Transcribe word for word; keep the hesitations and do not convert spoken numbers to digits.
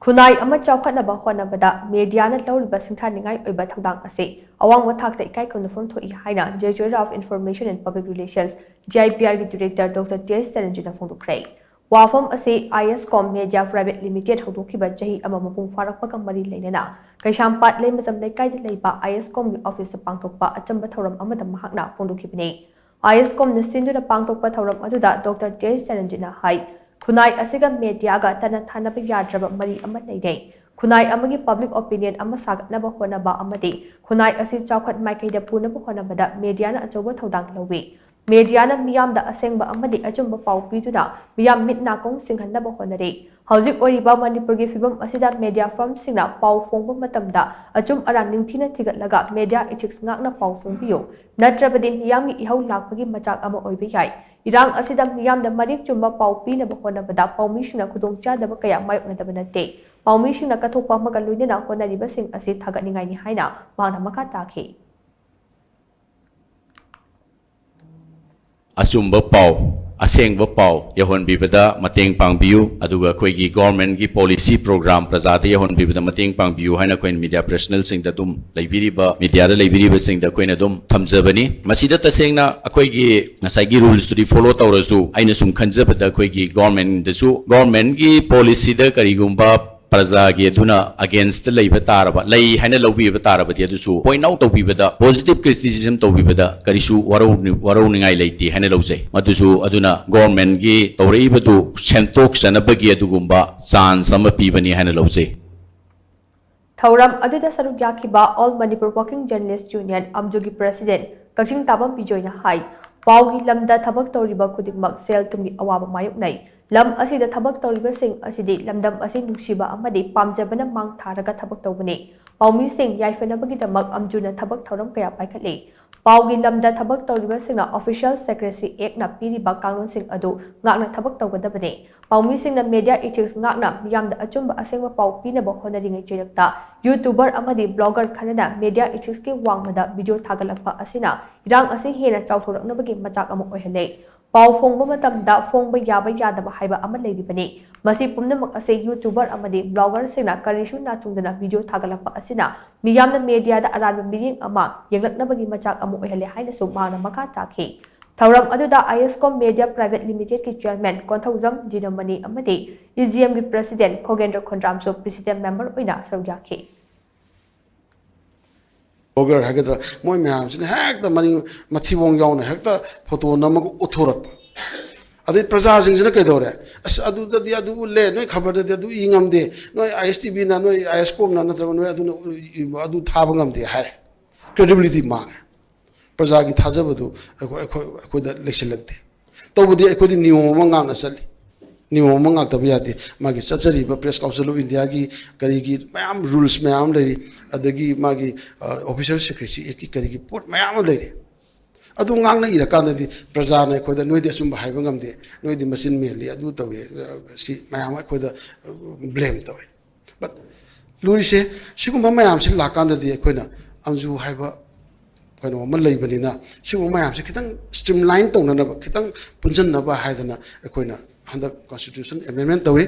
ꯈꯨꯟꯅꯥꯏ ꯑꯃ ꯆꯥꯎꯈꯠꯅꯕ ꯍꯣꯠꯅꯕꯗ ꯃꯦꯗꯤꯌꯥꯅ ꯂꯧꯔꯤꯕ ꯁꯤꯡꯊꯥꯅꯤꯡꯉꯥꯏ ꯑꯣꯏꯕ ꯊꯧꯗꯥꯡ ꯑꯁꯤ ꯑꯋꯥꯡꯕ ꯊꯥꯛꯇ ꯏꯀꯥꯏ ꯈꯨꯝꯅꯐꯝ ꯊꯣꯛꯏ ꯍꯥꯏꯅ Directorate of Information and Public Relations, D I P R ꯒꯤ Director Doctor T S ꯆꯔꯟꯖꯤꯠꯅ ꯐꯣꯡꯗꯣꯛꯈ꯭ꯔꯦ꯫ ꯋꯥꯐꯝ ꯑꯁꯤ ꯑꯥꯏ ꯑꯦꯁ ꯀꯣꯝ ꯃꯦꯗꯤꯌꯥ ꯄ꯭ꯔꯥꯏꯚꯦꯠ ꯂꯤꯃꯤꯇꯦꯗ ꯍꯧꯗꯣꯛꯈꯤꯕ ꯆꯍꯤ ꯑꯃ ꯃꯄꯨꯡ ꯐꯥꯔꯛꯄꯒ ꯃꯔꯤ ꯂꯩꯅꯅ ꯀꯩꯁꯥꯝꯄꯥꯠ ꯂꯩꯃꯖꯝ ꯂꯩꯀꯥꯏꯗ ꯂꯩꯕ ꯑꯥꯏ ꯑꯦꯁ ꯀꯣꯝꯒꯤ ꯑꯣꯐꯤꯁꯇ ꯄꯥꯡꯊꯣꯛꯄ ꯑꯆꯝꯕ ꯊꯧꯔꯝ ꯑꯃꯗ ꯃꯍꯥꯛꯅ ꯐꯣꯡꯗꯣꯛꯈꯤꯕꯅꯤ꯫ ꯑꯥꯏ ꯑꯦꯁ ꯀꯣꯝꯅ ꯁꯤꯟꯗꯨꯅ ꯄꯥꯡꯊꯣꯛꯄ ꯊꯧꯔꯝ ꯑꯗꯨꯗ ꯗꯣꯛꯇꯔ ꯇꯤ ꯑꯦꯁ ꯆꯔꯟꯖꯤꯠꯅ ꯍꯥꯏ, ꯈꯨꯟꯅꯥꯏ ꯑꯁꯤꯒ ꯃꯦꯗꯤꯌꯥꯒ ꯇꯠꯅ ꯊꯥꯅꯕ ꯌꯥꯗ꯭ꯔꯕ ꯃꯔꯤ ꯑꯃ ꯂꯩꯅꯩ꯫ ꯈꯨꯟꯅꯥꯏ ꯑꯃꯒꯤ ꯄꯕ꯭ꯂꯤꯛ ꯑꯣꯄꯤꯅꯤꯌꯟ ꯑꯃ ꯁꯥꯒꯠꯅꯕ ꯍꯣꯠꯅꯕ ꯑꯃꯗꯤ ꯈꯨꯟꯅꯥꯏ ꯑꯁꯤ ꯆꯥꯎꯈꯠ ꯃꯥꯏꯀꯩꯗ ꯄꯨꯅꯕ ꯍꯣꯠꯅꯕꯗ ꯃꯦꯗꯤꯌꯥꯅ ꯑꯆꯧꯕ ꯊꯧꯗꯥꯡ ꯂꯧꯏ꯫ ꯃꯦꯗꯤꯌꯥꯅ ꯃꯤꯌꯥꯝꯗ ꯑꯁꯦꯡꯕ ꯑꯃꯗꯤ ꯑꯆꯨꯝꯕ ꯄꯥꯎ ꯄꯤꯗꯨꯅ ꯃꯤꯌꯥꯝ ꯃꯤꯠ ꯅꯥꯀꯣꯡ ꯁꯤꯡꯍꯟꯅꯕ ꯍꯣꯠꯅꯔꯤ꯫ ꯍꯧꯖꯤꯛ ꯑꯣꯏꯔꯤꯕ ꯃꯅꯤꯄꯨꯔꯒꯤ ꯐꯤꯕꯝ ꯑꯁꯤꯗ ꯃꯦꯗꯤꯌꯥ ꯐꯔꯝꯁꯤꯡꯅ ꯄꯥꯎ ꯐꯣꯡꯕ ꯃꯇꯝꯗ ꯑꯆꯨꯝ ꯑꯔꯥꯟ ꯅꯤꯡꯊꯤꯅ ꯊꯤꯒꯠꯂꯒ ꯃꯦꯗꯤꯌꯥ ꯏꯊꯤꯛꯁ ꯉꯥꯛꯅ ꯄꯥꯎ ꯐꯣꯡꯕꯤꯌꯨ, ꯅꯠꯇ꯭ꯔꯕꯗꯤ ꯃꯤꯌꯥꯝꯒꯤ ꯏꯍꯧ ꯂꯥꯛꯄꯒꯤ ꯃꯆꯥꯛ ꯑꯃ ꯑꯣꯏꯕ ꯌꯥꯏ꯫ ꯏꯔꯥꯡ ꯑꯁꯤꯗ ꯃꯤꯌꯥꯝꯗ ꯃꯔꯤꯛ ꯆꯨꯝꯕ ꯄꯥꯎ ꯄꯤꯅꯕ ꯍꯣꯠꯅꯕꯗ ꯄꯥꯎꯃꯤꯁꯤꯡꯅ ꯈꯨꯗꯣꯡꯆꯥꯗꯕ ꯀꯌꯥ ꯃꯥꯌꯣꯛꯅꯗꯕ ꯅꯠꯇꯦ꯫ ꯄꯥꯎꯃꯤꯁꯤꯡꯅ ꯀꯠꯊꯣꯛꯄ ꯑꯃꯒ ꯂꯣꯏꯅꯅ ꯍꯣꯠꯅꯔꯤꯕꯁꯤꯡ ꯑꯁꯤ ꯊꯥꯒꯠꯅꯤꯡꯉꯥꯏꯅꯤ ꯍꯥꯏꯅ ꯃꯍꯥꯛꯅ ꯃꯈꯥ ꯇꯥꯈꯤ꯫ ꯑꯆꯨꯝꯕ ꯄꯥꯎ, ꯑꯁꯦꯡꯕ ꯄꯥꯎ ꯌꯧꯍꯟꯕꯤꯕꯗ ꯃꯇꯦꯡ ꯄꯥꯡꯕꯤꯌꯨ, ꯑꯗꯨꯒ ꯑꯩꯈꯣꯏꯒꯤ ꯒꯣꯔꯃꯦꯟꯒꯤ ꯄꯣꯂꯤꯁꯤ ꯄ꯭ꯔꯣꯒ꯭ꯔꯥꯝ ꯄ꯭ꯔꯖꯥꯗ ꯌꯧꯍꯟꯕꯤꯕꯗ ꯃꯇꯦꯡ ꯄꯥꯡꯕꯤꯌꯨ ꯍꯥꯏꯅ ꯑꯩꯈꯣꯏꯅ ꯃꯤꯗꯤꯌꯥ ꯄ꯭ꯔꯣꯐꯦꯁꯅꯦꯜꯁꯤꯡꯗ ꯑꯗꯨꯝ ꯂꯩꯕꯤꯔꯤꯕ, ꯃꯤꯗꯤꯌꯥꯗ ꯂꯩꯕꯤꯔꯤꯕꯁꯤꯡꯗ ꯑꯩꯈꯣꯏꯅ ꯑꯗꯨꯝ ꯊꯝꯖꯕꯅꯤ꯫ ꯃꯁꯤꯗ ꯇꯁꯦꯡꯅ ꯑꯩꯈꯣꯏꯒꯤ ꯉꯁꯥꯏꯒꯤ ꯔꯨꯜꯁꯇꯨꯗꯤ ꯐꯣꯂꯣ ꯇꯧꯔꯁꯨ, ꯑꯩꯅ ꯁꯨꯝ ꯈꯟꯖꯕꯗ ꯑꯩꯈꯣꯏꯒꯤ ꯒꯣꯔꯃꯦꯟꯗꯁꯨ, ꯒꯣꯔꯃꯦꯟꯒꯤ ꯄꯣꯂꯤꯁꯤꯗ ꯀꯔꯤꯒꯨꯝꯕ ꯄ꯭ꯔꯖꯥꯒꯤ ꯑꯗꯨꯅ ꯑꯒꯦꯟꯁꯇ ꯂꯩꯕ ꯇꯥꯔꯕ, ꯂꯩ ꯍꯥꯏꯅ ꯂꯧꯕꯤꯕ ꯇꯥꯔꯕꯗꯤ ꯑꯗꯨꯁꯨ ꯄꯣꯏꯟꯠ ꯑꯥꯎꯠ ꯇꯧꯕꯤꯕꯗ, ꯄꯣꯖꯤꯇꯤꯚ ꯀ꯭ꯔꯤꯇꯤꯁꯤꯖꯝ ꯇꯧꯕꯤꯕꯗ ꯀꯔꯤꯁꯨ ꯋꯥꯔꯧꯅꯤ-, ꯋꯥꯔꯧꯅꯤꯡꯉꯥꯏ ꯂꯩꯇꯦ ꯍꯥꯏꯅ ꯂꯧꯖꯩ꯫ ꯃꯗꯨꯁꯨ ꯑꯗꯨꯅ ꯒꯣꯔꯃꯦꯟꯒꯤ ꯇꯧꯔꯛꯏꯕꯗꯨ ꯁꯦꯝꯗꯣꯛꯆꯅꯕꯒꯤ ꯑꯗꯨꯒꯨꯝꯕ ꯆꯥꯟꯁ ꯑꯃ ꯄꯤꯕꯅꯤ ꯍꯥꯏꯅ ꯂꯧꯖꯩ꯫ ꯊꯧꯔꯝ ꯑꯗꯨꯗ ꯁꯔꯨꯛ ꯌꯥꯈꯤꯕ All Manipur Working Journalist Union, ꯑꯝꯖꯨꯒꯤ ꯄ꯭ꯔꯦꯁꯤꯗꯦꯟꯠ ꯀꯛꯆꯤꯡ ꯇꯥꯕꯝ ꯕꯤꯖꯣꯏꯅ ꯍꯥꯏ, ꯄꯥꯎꯒꯤ ꯂꯝꯗ ꯊꯕꯛ ꯇꯧꯔꯤꯕ ꯈꯨꯗꯤꯡꯃꯛ ꯁꯦꯜ ꯊꯨꯝꯒꯤ ꯑꯋꯥꯕ ꯃꯥꯌꯣꯛꯅꯩ꯫ ꯂꯝ ꯑꯁꯤꯗ ꯊꯕꯛ ꯇꯧꯔꯤꯕꯁꯤꯡ ꯑꯁꯤꯗꯤ ꯂꯝꯗꯝ ꯑꯁꯤ ꯅꯨꯡꯁꯤꯕ ꯑꯃꯗꯤ ꯄꯥꯝꯖꯕꯅ ꯃꯥꯡ ꯊꯥꯔꯒ ꯊꯕꯛ ꯇꯧꯕꯅꯤ꯫ ꯄꯥꯎꯃꯤꯁꯤꯡ ꯌꯥꯏꯐꯅꯕꯒꯤꯗꯃꯛ ꯑꯝꯖꯨꯅ ꯊꯕꯛ ꯊꯧꯔꯝ ꯀꯌꯥ ꯄꯥꯏꯈꯠꯂꯤ꯫ ꯄꯥꯎꯒꯤ ꯂꯝꯗ ꯊꯕꯛ ꯇꯧꯔꯤꯕꯁꯤꯡꯅ Official Secrecy Act ꯅ ꯄꯤꯔꯤꯕ ꯀꯥꯡꯂꯣꯟꯁꯤꯡ ꯑꯗꯨ ꯉꯥꯛꯅ ꯊꯕꯛ ꯇꯧꯒꯗꯕꯅꯤ꯫ ꯄꯥꯎꯃꯤꯁꯤꯡꯅ ꯃꯦꯗꯤꯌꯥ ꯏꯊꯤꯛꯁ ꯉꯥꯛꯅ ꯃꯤꯌꯥꯝꯗ ꯑꯆꯨꯝꯕ ꯑꯁꯦꯡꯕ ꯄꯥꯎ ꯄꯤꯅꯕ ꯍꯣꯠꯅꯔꯤꯉꯩ ꯆꯩꯔꯛꯇ YouTuber ꯑꯃꯗꯤ blogger ꯈꯔꯅ ꯃꯦꯗꯤꯌꯥ ꯏꯊꯤꯛꯁꯀꯤ ꯋꯥꯡꯃꯗ ꯚꯤꯗꯤꯑꯣ ꯊꯥꯒꯠꯂꯛꯄ ꯑꯁꯤꯅ ꯏꯔꯥꯡ ꯑꯁꯤ ꯍꯦꯟꯅ ꯆꯥꯎꯊꯣꯔꯛꯅꯕꯒꯤ ꯃꯆꯥꯛ ꯑꯃ ꯑꯣꯏꯍꯜꯂꯦ꯫ ꯄꯥꯎ ꯐꯣꯡꯕ ꯃꯇꯝꯗ ꯐꯣꯡꯕ ꯌꯥꯕ ꯌꯥꯗꯕ ꯍꯥꯏꯕ ꯑꯃ ꯂꯩꯔꯤꯕꯅꯤ꯫ ꯃꯁꯤ ꯄꯨꯝꯅꯃꯛ ꯑꯁꯤ YouTuberꯁꯤꯡꯅ ꯀꯔꯤꯁꯨ ꯅꯥꯆꯨꯡꯗꯅ video ꯊꯥꯒꯠꯂꯛꯄ ꯑꯁꯤꯅ ꯃꯤꯌꯥꯝꯅ mediaꯗ ꯑꯔꯥꯟꯕ ꯃꯤꯠꯌꯦꯡ ꯑꯃ ꯌꯦꯡꯂꯛꯅꯕꯒꯤ ꯃꯆꯥꯛ ꯑꯃ ꯑꯣꯏꯍꯜꯂꯦ ꯍꯥꯏꯅꯁꯨ ꯃꯍꯥꯛꯅ ꯃꯈꯥ ꯇꯥꯈꯤ꯫ ꯊꯧꯔꯝ ꯑꯗꯨꯗ ISCOM Media Private Limitedꯀꯤ chairman Konthoujam ꯖꯤꯅꯃꯅꯤ ꯑꯃꯗꯤ EGMꯒꯤ president ꯈꯣꯒꯦꯟꯗ꯭ꯔ ꯈꯣꯟꯗ꯭ꯔꯥꯝꯁꯨ president member ꯑꯣꯏꯅ ꯁꯔꯨꯛ ꯌꯥꯈꯤ꯫ Blogger ꯍꯥꯏꯒꯗ꯭ꯔꯥ, ꯃꯣꯏ ꯃꯌꯥꯝꯁꯤꯅ ꯍꯦꯛꯇ ꯃꯅꯤꯡ ꯃꯊꯤꯕꯣꯡ ꯌꯥꯎꯅ ꯍꯦꯛꯇ photo ꯅꯝꯃꯒ ꯎꯠꯊꯣꯔꯛꯄ꯫ ꯑꯗꯩ ꯄ꯭ꯔꯖꯥꯁꯤꯡꯁꯤꯅ ꯀꯩꯗꯧꯔꯦ? "ꯑꯁ, ꯑꯗꯨꯗꯗꯤ ꯑꯗꯨ ꯎꯠꯂꯦ, ꯅꯣꯏ ꯈꯕꯔꯗꯗꯤ ꯑꯗꯨ ꯏ ꯉꯝꯗꯦ, ꯅꯣꯏ ISTVꯅ, ꯅꯣꯏ ISCOMꯅ ꯅꯠꯇ꯭ꯔꯒ ꯅꯣꯏ ꯑꯗꯨꯅ ꯎ-, ꯎ-, ꯑꯗꯨ ꯊꯥꯕ ꯉꯝꯗꯦ" ꯍꯥꯏꯔꯦ꯫ Credibility ꯃꯥꯡꯉꯦ꯫ ꯄ꯭ꯔꯖꯥꯒꯤ ꯊꯥꯖꯕꯗꯨ ꯑꯩꯈꯣꯏ, ꯑꯩꯈꯣꯏ, ꯑꯩꯈꯣꯏꯗ ꯂꯩꯁꯤꯜꯂꯛꯇꯦ꯫ ꯇꯧꯕꯗꯤ ꯑꯩꯈꯣꯏꯗꯤ ꯅꯤꯌꯣꯝ ꯑꯃ ꯉꯥꯛꯅ ꯆꯠꯂꯤ꯫ ꯅꯤꯌꯣꯝ ꯑꯃ ꯉꯥꯛꯇꯕ ꯌꯥꯗꯦ꯫ ꯃꯥꯒꯤ ꯆꯠꯆꯔꯤꯕ Press Council of Indiaꯒꯤ ꯀꯔꯤꯒꯤ ꯃꯌꯥꯝ rules ꯃꯌꯥꯝ ꯑꯃ ꯂꯩꯔꯤ, ꯑꯗꯒꯤ ꯃꯥꯒꯤ, ꯑ, Official Secrecy Actꯀꯤ ꯀꯔꯤꯒꯤ ꯄꯣꯠ ꯃꯌꯥꯝ ꯑꯃ ꯂꯩꯔꯤ꯫ ꯑꯗꯨ ꯉꯥꯛꯅ ꯏꯔꯀꯥꯟꯗꯗꯤ ꯄ꯭ꯔꯖꯥꯅ ꯑꯩꯈꯣꯏꯗ "ꯅꯣꯏꯗꯤ ꯑꯆꯨꯝꯕ ꯍꯥꯏꯕ ꯉꯝꯗꯦ, ꯅꯣꯏꯗꯤ ꯃꯆꯤꯟ ꯃꯦꯜꯂꯤ, ꯑꯗꯨ ꯇꯧꯏ", ꯑ, ꯁꯤ ꯃꯌꯥꯝ ꯑꯩꯈꯣꯏꯗ, ꯑ, blame ꯇꯧꯏ꯫ But ꯂꯨꯔꯤꯁꯦ, ꯁꯤꯒꯨꯝꯕ ꯃꯌꯥꯝꯁꯤ ꯂꯥꯛꯀꯥꯟꯗꯗꯤ ꯑꯩꯈꯣꯏꯅ ꯑꯟꯖꯨ ꯍꯥꯏꯕ ꯀꯩꯅꯣ ꯑꯃ ꯂꯩꯕꯅꯤꯅ, ꯁꯤꯒꯨꯝꯕ ꯃꯌꯥꯝꯁꯦ ꯈꯤꯇꯪ streamline ꯇꯧꯅꯅꯕ, ꯈꯤꯇꯪ ꯄꯨꯟꯁꯤꯟꯅꯕ ꯍꯥꯏꯗꯅ ꯑꯩꯈꯣꯏꯅ ꯍꯟꯗꯛ constitution amendment ꯇꯧꯏ꯫